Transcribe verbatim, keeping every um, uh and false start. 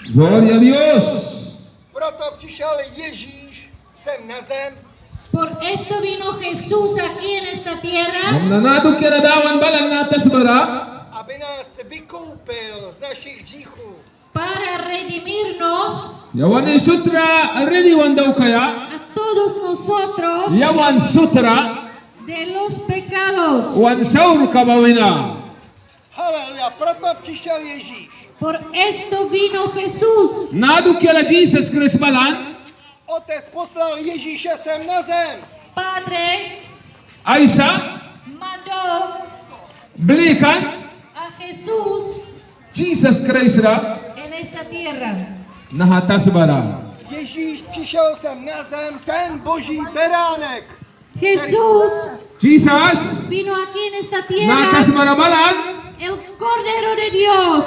Gloria a Dios. Proto přišel Ježíš sem na zem. Por esto vino Jesús aquí en esta tierra. Bamna naha dukiara Dawan balan naha tasbara. Aby nás vykoupil z našich hříchů. Para redimirnos. Yawan nani sut ra ridi wan daukaia. A todos nosotros. Yawan sut ra. De los pecados. Wan saurka ba wina. Haleluya, proto přišel Ježíš. Por esto vino Jesús. Naha dukiara Jisas Kraist balan. Otec poslal Ježíše sem na zem. Padre. Aisa. Mandó. Blikan. A Jesús. Jisas Kraist ra. En esta tierra. Naha tasbara. Ježíš přišel sem na zem, ten boží beránek. Jesús. Jisas. Vino aquí en esta tierra. Naha tasbara balan. El Cordero de Dios.